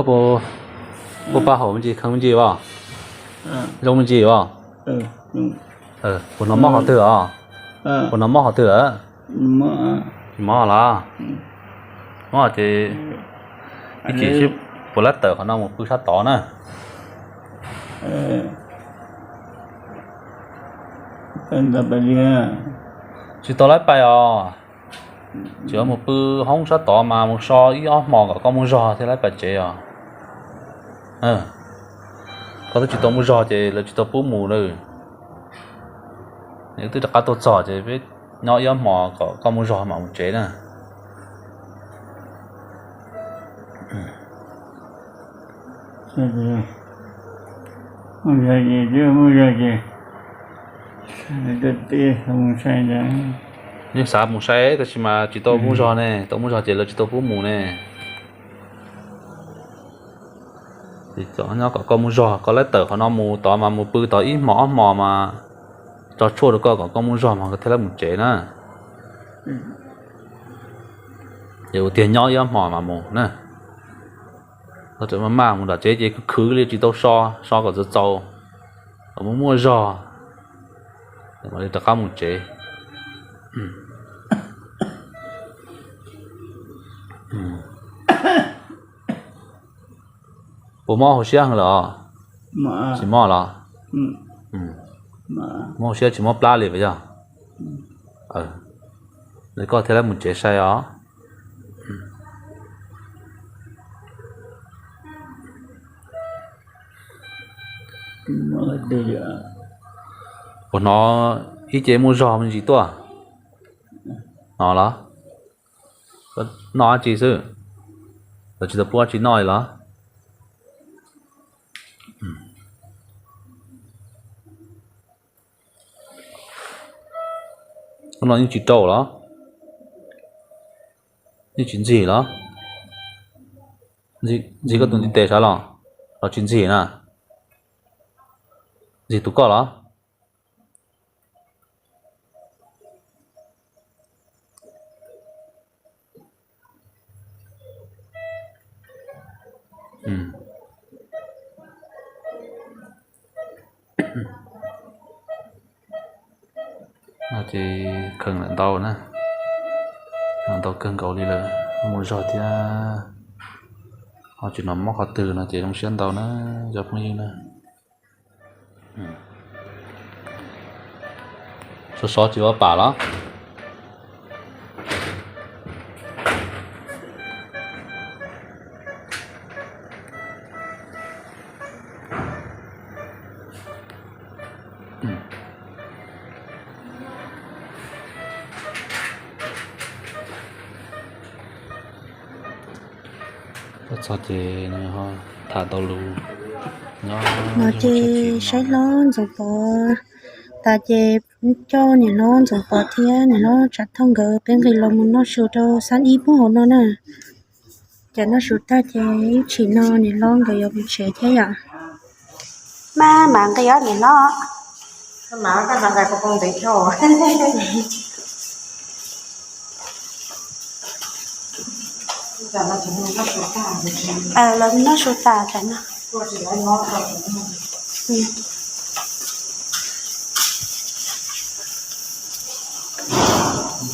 Puas pab hauv me ntsis, kheev me ntsis os? Zoo me ntsis os? Puas hnov mob qhov twg os? Puas hnov mob qhov twg lawm? Tsis mob los? Mob ces ib chim sib puas laib tawm qhov no mus pw sab tod na. Tsis tau laib pais os. Tsis mus pw hoob sab tod mas mus so ib ob hmos kom koj muaj zog thiaj laib pais tsev os. Koj twb tsis tau muaj zog ces lawv tsis tau pub mus lawm. Nws twb rov qab tuaj txog ces peb nyob ib ob hmos kom koj muaj zog mam mus tsev na. Yeej xav mus saib tab sis mas tsis tau muaj zog ne, tau muaj zog ces lawv tsis tau pub mus ne. Nyob kom koj muaj zog, koj laib tawm qhov no mus tod mas mus pw tod ib hmos ob hmos mas tso tshuaj rau koj kom koj muaj zog mas koj thiaj laib mus tsev na. Ces ua tiag nyob ib ob hmos mas mus na. Koj tseem maj maj mus nram tsev ces khwv khwv li tsis tau so, so kom txaus txaus kom muaj muaj zog mam li rov qab mus tsev. Puas mob hauv siab heev los? Tsis mob los? Mob hauv siab tsis mob plab li puas yog? Koj thiaj li mus tsev sai os. Puas hnov ib ce muaj zog me ntsis tuaj? Hnov los? Noj dab tsi xwb? Lawv tsis tau pub dab tsi noj li los? Hnub no yeej tsis rau los? Yeej tsis ntxig los? Ntxig koj tus ntiv tes sav los? Los tsis ntxig na? Ntxig tus koj los? No ces kheev lawm ntau na, ntau kawg nkaus li lawm, muaj zog thiab. Ho tsis hnov mob qhov twg no ces zoo siab ntau na cov phooj ywg na. Sov sov tsis ua pam los? Txog ces tham tau lus nyob no ces saib hlob Ntxoov Pov tas ces coj niam hlob Ntxoov Pov thiab niam hlob Tsav Thoj nkawd peb nqis los mus noj su rau xab ib pub hauv no na. Ces noj su tag ces ib chim no niam hlob nkawd yuav mus tsev thiab yom. Mas mas nqis os niam hlob. Los noj su tas tsam no.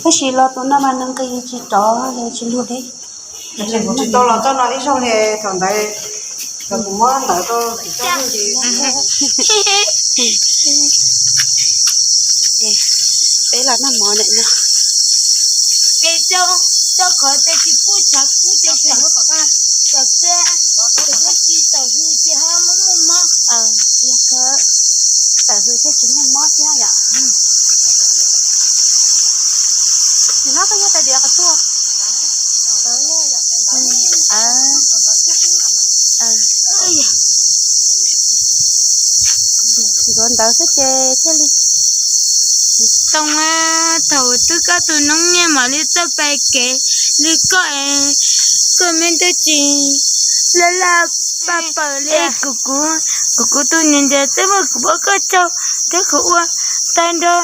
Tab sis los tus no mas nws nqis tsis rov li tsis luag li. Tsis tau los txoj no ib zaug li, thaum ntawd los kuv muab ntawv rau tim toj ces peb los noj mov ntawm no. Ces rau, rau qhov tias tsis pub tshav kub ces txawm, txawm peb, txawm peb tsis tawm hws ces ho muaj muaj mob. Yog kawg, tawm hws thiaj tsis muaj mob thiab yom. Nim no koj yog tais diav qhov tuaj. Nkawd ntawd xwb ces thiaj li tau. Thaum twb koj tus noob nyiaj mam li txawj pais kev li koj es, koj me ntej tsis laj laj paj pawg li. Kuv, kuv, kuv tus niam ntxawm twb muab kuv pab koj tsaug thiab kuv ua tag nrho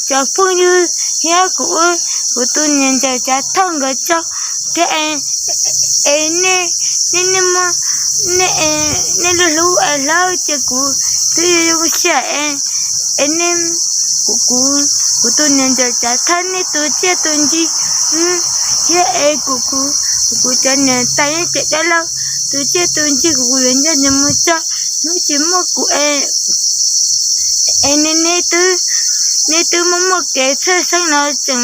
cov phooj ywg thiab kuv ua, kuv tus niam ntxawm Tsav Thoj nkawd tsaug thiab es, es nej, nej, nej muab Ces kuv twb zoo siab es, es nej, kuv, kuv, kuv tus niam ntxawm tsav thawj nej tus txiaj tus ntsig thiab es kuv, kuv, kuv, kuv cov niam tais thiab cov dab laug tus txiaj tus ntsig kuv yuav nco ntsoov mus txog hnub tsis muaj kuv es, es nej, nej twb, nej twb muaj, muaj kev txhawj xeeb no tseem,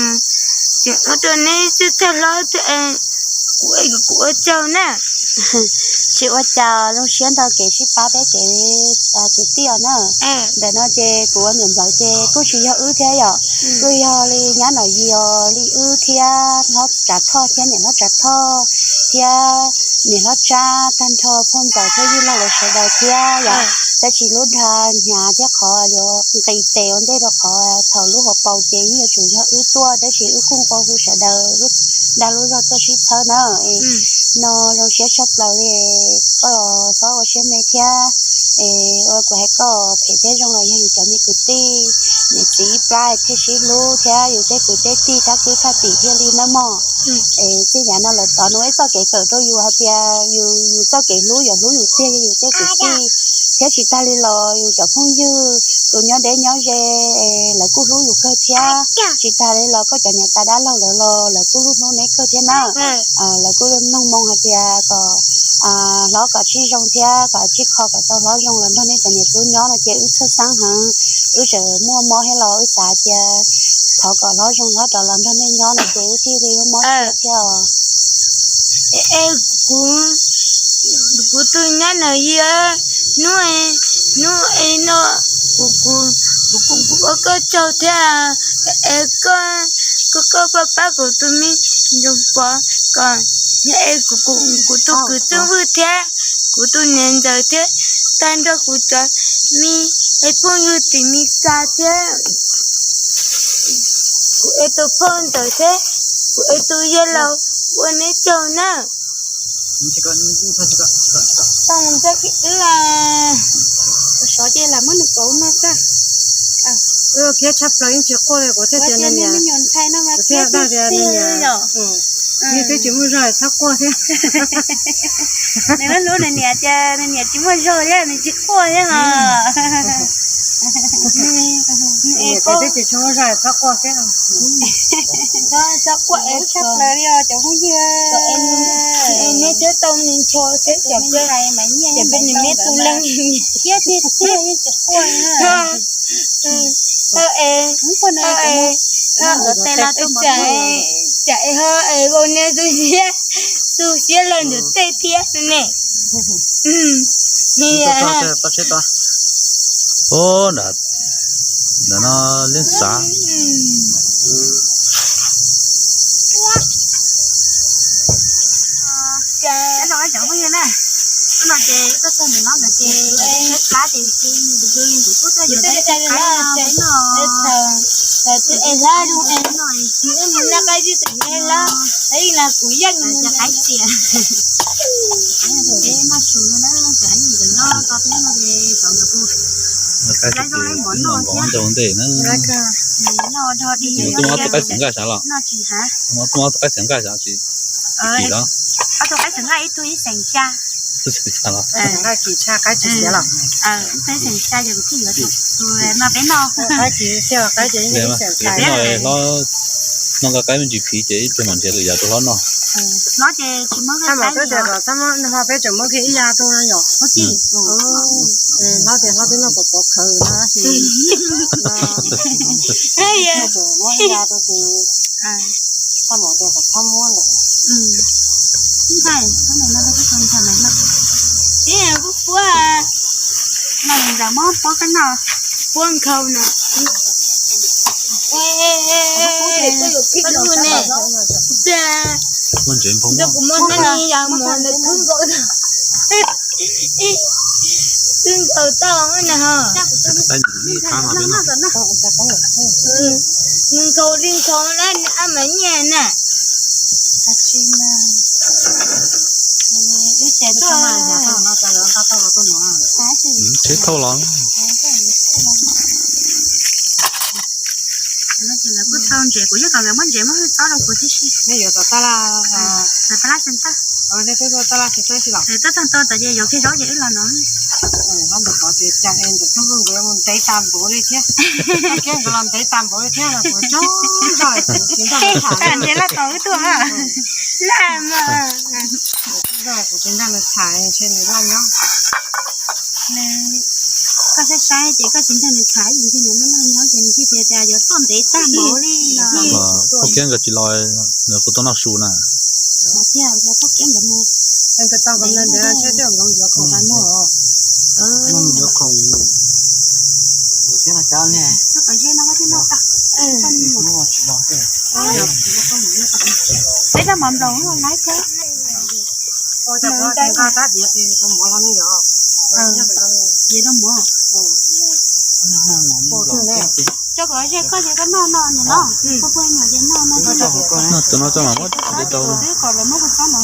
tseem ua rau nej txhawj hlob thiab es kuv, kuv ua tsaug na. Tsis ua cas, zoo siab ntau kev sib pab peb kev kwv tij os na. Ntawm no ces kuv ua niam nplawv ces kuj tsis yog wb thiab yom, kuj yog li nyab Nom Yis os, li wb thiab hlob Tsav Thoj thiab niam hlob Tsav Thoj thiab niam hlob Tsab tag nrho phauj ntxawm thiab yij laug lawv sawv daws thiab yom. Tab sis lub dag hnyav thiab qhov yuav nqis tes ua ntej rau qhov thaum lub hauv paus ces yeej yuav tsum yog wb tuaj, tab sis wb kuj nqua hu sawv daws dag lub zog tuaj sib txhawb na. No zoo siab tshaj plaws li, koj txhob ua siab me thiab. Es ua kuv hais koj phem thiab zoo los yog yus cov me kwv tij, niam txiv ib plab thiaj sib hlub thiab yus tej kwv tej tij thab kwv thaj tim thiaj li nawb mog. Es txij yav no lawm tod nws ua ib txoj kev kawm rau yus hais tias yus, yus txoj kev hlub yuav hlub yus tiag yog yus tej kwv tij, thiab tsis tag li los yus cov phooj ywg tus nyob deb nyob ze lawv kuj hlub yus kawg thiab. Tsis tag li los koj cov niam tais dab laug lawv los lawv kuj hlub hlub neb kawg thiab na. Lawv kuj mloog moo hais tias kom hlob kom sib zoo thiab kom sib kho kom tau hlob zoo los nrog nej cov niam tub nyob no ces wb txhawj xeeb heev. Wb tseem muaj mob thiab los wb xav tias thov kom hlob zoo hlob rov los nrog nej nyob no ces wb thiaj li muaj mob thiab os. Es kuv, kuv tus nyab Nom Yis, hnub, hnub no kuv, kuv, kuv ua koj tsaug thiab. Es koj, koj, koj pab pab kuv tus me ntxoov Pov kom, es kuv, kuv tus kwv Txooj Vwj thiab kuv tus niam ntxawm thiab tag nrho kuv cov me phooj ywg tim Mes Kas thiab kuv es tus phauj ntawd thiab kuv es tus yawg laus ua neb tsaug na. Tau mus txog khib twb, kuv sov ces lam muab nws kauv no xwb. Khiav tshaj plaws yeej tsis quaj li, kuv thiaj tias nws niam, kuv thiaj dag tias nws niam, nws twb tsis muaj zog txhob quaj thiab. Nws lub hlub nws niam tias nws niam tsis muaj zog thiab nws tsis quaj thiab os. Nws niam tias twb tsis muaj zog txhob quaj thiab. Txhob quaj es tshaj plaws li os cov phooj ywg. Es neb thiab tau nws ncho thiab cov peb, cov peb nws neb tu leej thiab tiag tiag yeej tsis quaj na. Hawj es, hawj es, tsam es hawj es vau niag tu siab, tu siab lawm ntawm tej thiab ne. Ub, ntawm no liab xav. Ces no ces koj txog ntawm no ces plab ces kuv kuj tuaj yuav tau ib tug qaib no, es hlab zoo es nws noj qaib twb tseem me hlab, ib las kuv yeej qaib txias. Noj su no na, ntawm no to peb no ces tov ntawm kuv. Qaib txias noj ntej na. Noj dhau dig, kuv muab tus qaib xeem nqaij sav los, kuv muab tus qaib xeem nqaij sav tsis, tsis kim los. Ob tug qaib xeem nqaij ib tug ib xeem xya. Ib xeem xya los. Nqaij kim tshaj qaib tsis xiav los. Ib tug ib xeem xya ces kuv thiaj yuav tus no peb noj. Qaib kim thiaj qaib ces ib xeem xya. Peb noj, hlob noj nqaij qaib me ntsis phiv ces ib pliag mam nrhiav lwm yam rau hlob noj. Hlob ces tsis muab nqaij qaib li os. Txhob muab, peb tseem muab kiag ib ya rau no yom. Hlob tias hlob twb noj pov pov khawv no tab sis muab ib ya rau ces txhob muab lawm. Ib, kuv puab, no ntawm muab puab kab noj, puab nkhaus na. Koj lub ne, nrog kuv muab hnab no yas mov ntawd khwb nkaus, khwb nkaus tau na ho. Nkhaus li nkhaus na, ab mas nyiaj na. Tsis thauj los. Kuv thau ntses, kuv yeej kom nkawd muab ntses muab hwj txob rau kuv tib si. Nej yuav tom tab laj, tom tab laj xeem tag. Twb tag to tas ces yuav kiag zaub ces wb los no. Ntawm qhov tias cas es ntawm Txhooj Nkauj nkawd mus ntev tas npaum li thiab, Txhooj Kiab nkawd los ntev tas npaum li thiab los kuv tsaug zog kuv tsis nrog nws tham. Ntshe laj tau wb tuaj laj mas. Tsaug zog kuv tsis nrog nws tham ntshe nws laj nyob. Koj saib saib ces koj tsis nrog nws tham ces ntshe nws laj laj nyob ces nws thiaj tias yuav tuaj ntev tag npaum li no. Txhooj Kiab nkawd tsis los, nws kuj tuaj noj su na. Thiab Txhooj Kiab nkawd mus, nkawd tau kom ntawd saib tej nkoos yuav khoom pais muag os. Yuav khoom thiab no cov ne. Peb cov mov nplaum laiv kawg. Ua cas kuv nqa rab diav es rau mov los ne yom? Diav rau mov. Coj kom ze koj ces koj noj no niam no. Koj puag nyuam ces noj no. Noj tus no coj mam muab diav rau. Twb kom lawv muab kua txob no.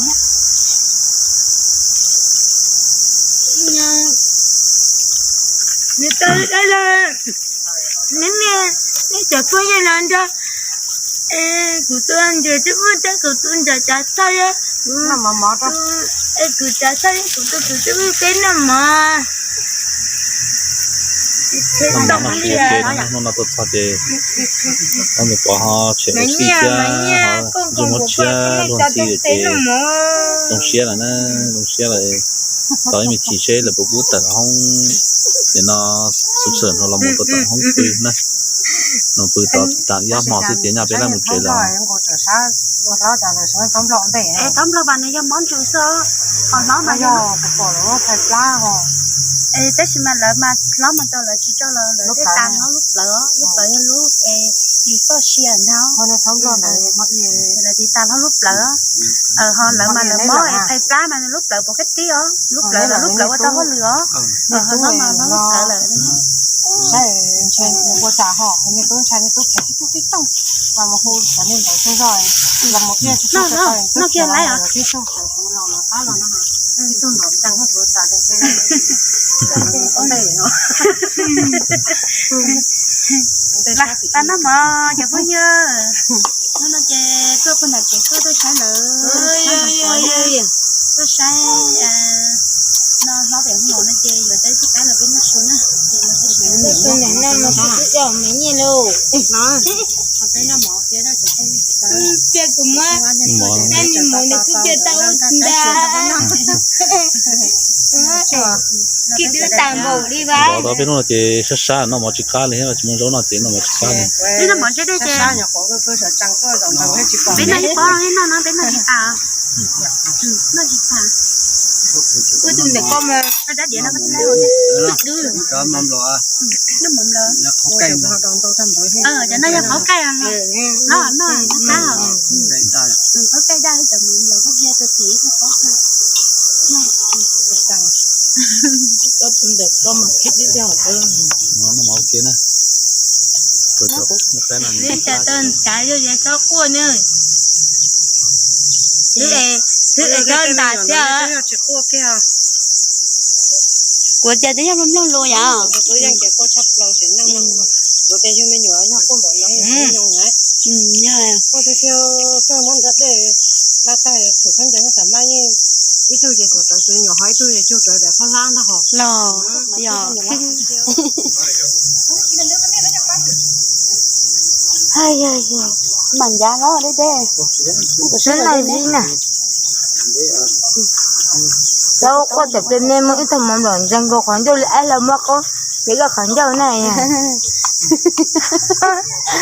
Nws tau dab laug, neb niag, neb cov phooj ywg no nrog kuv tus ntxhais twb pub thiab kuv tus ntxhais cav txhawj, kuv cav txhawj kuv tus kwv twb pub peb noj mov. Hnub no tuaj txog ces ob tug pov ho tshem ua si thiab, ho ntsej muag tshiab luag ntxhi ces zoo siab lawm na, zoo siab lawm. Tos ib me chim seb lawv puas pub tawm hoob, ces no xub xawm no los mus rau tom hoob pw na. Los pw tos tas ib ob hmo xwb ces nyaj peb lab mus tsev lawm. Thaub nplog mas nws yog mob ntsws xwb, qhov hlob mas yog, tab sis mas lawv mas hlob mas rau lawv tsis rau los lawv thiaj tas hlob lub plawv, lub plawv yog lub es txoj sia ntag. Lawv tiv tas hlob lub plawv, ho lawv mas lawv mob es phais plab mas nws lub plawv puas kab tib os, lub plawv lawm lub plawv ua tau hauj lwm os. Ho hlob mas hlob lub plawv lawm. Saib ntshe nws ua cas ho, nws tub ntshai nws tub phem tib tug tib tooj, los mus hu cov neeg ntawd tsaug zog, los mus iaj tsis tug tsis tug tib tug sawv kuv los los qab los no, tib tug ntom ncees kuv xav tias ntshe ua ntej no. Tag noj mov cov phooj ywg, hnub no ces tuaj puag nram tsev tuaj tuaj saib lawv, tuaj saib no hlob pem hoob mom no ces yuav tau ib tug qaib los peb noj su na. Noj su na, noj mov twb coj me nyiaj lauj. Cia kuv muab, noj mov nws twb cia tau ub nta. Kis twb tas npaum li vas. Tau peb hnub no ces sab sab noj mov tsis qab li thiab, tsis muaj zaub noj ces noj mov tsis qab li. Peb noj mov seb tej ces peb noj ib pob los noj no peb noj tsis tas. Noj tsis tas. Ua tus ntawm koj mas dab diav no koj thiaj li ua. Noj mov nplaum. Cov no yog qhauv kaij no, noj qab os. Qhauv kaij daj cov mov nplaum koj thiaj tus txiv koj qhauv kaij. Tus ntawm koj mas khib dib tiag. Noj mov ua ke na. Twb cas tau ntav yog yog tsob quaj ne. Twb es tsob ntav thiab. Kuv cas twb yog mloog lus yom. Yog. Los yog. Hais, mam ncav hlob deb deb, kuv sab laug zib na. Cov quaj cov tes me muaj ib tug mov nplaum ntsees nkaus qhov ncauj li ab hlau muab qaub, ces koj qhov ncauj na.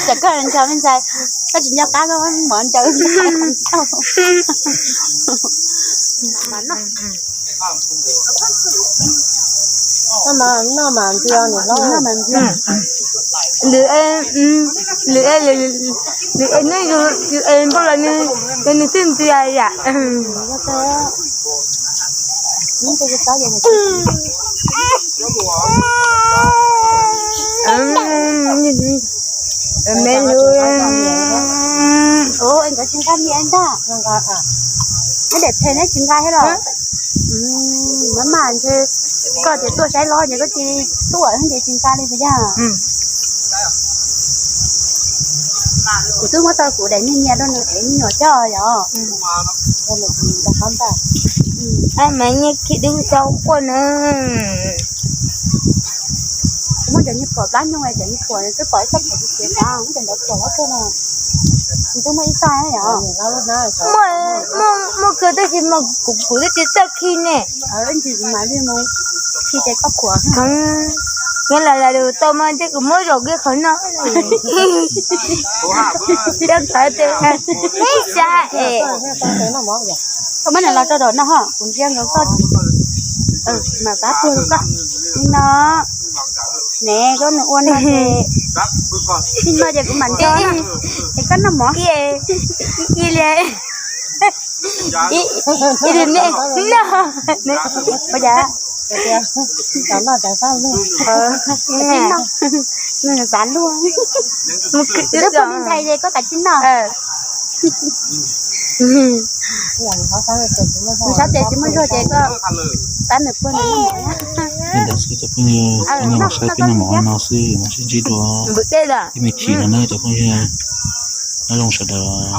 Ces koj ntshaw me ntxhais, koj tsis nco qab koj muab mov ntsaws. Lwm, lwm, lwm es neb yus es npauj los nws, nws twb ntxias yam. Me lus, ua nkawd tsis nqa niam ntag. Neb daim phem neb tsis nqa thiab los? Maj mam ntshe koj tias tuaj saib hlob ces koj cia li tuaj ces tsis nqa li puas yog? Kuv twb muab tau kuv daim nyiaj nyiaj rau nws ev me nyuam coj yom. Mas nyiaj khi dub xau quaj na. Kuv muab cov nyiaj phuam plab nyoog, cov nyiaj phuam twb pom ib txoj phuam txiv txiav tas, muab cov ntawd phuam lab tuaj no. Kuv twb muaj ib txoj yom. Muaj, muaj kawg tab sis mas kuv, kuv twb tsis txawj khi ne. Ib ntsis kuv mam li mus khi ces koj khuam. Nyob lawm lawm tau mas ntshe kuv muab zaum kiag qhov no. Coj tawv tes, neb xav es. Koj muab nws los rau daim no ho, kuv ntsia nkaus koj. Mas pab puag rau koj. Li no. Ne koj nws ua no ces, li no ces kuv mam nrog na. Es koj noj mov. Ib, ib li, ib li ne, no. Ua cas? Nws xav luag. Mus kwv twb puag ntxhais ces koj kav tsij noj. Nws sab tes tsis muaj zog ces koj pab nws puag nws noj mov. Li ntawd xwb cov phooj ywg, peb noj mov saib peb noj mov no xwb, mam sib ntsib dua ib me chim no na cov phooj ywg. Nyob zoo sawv daws.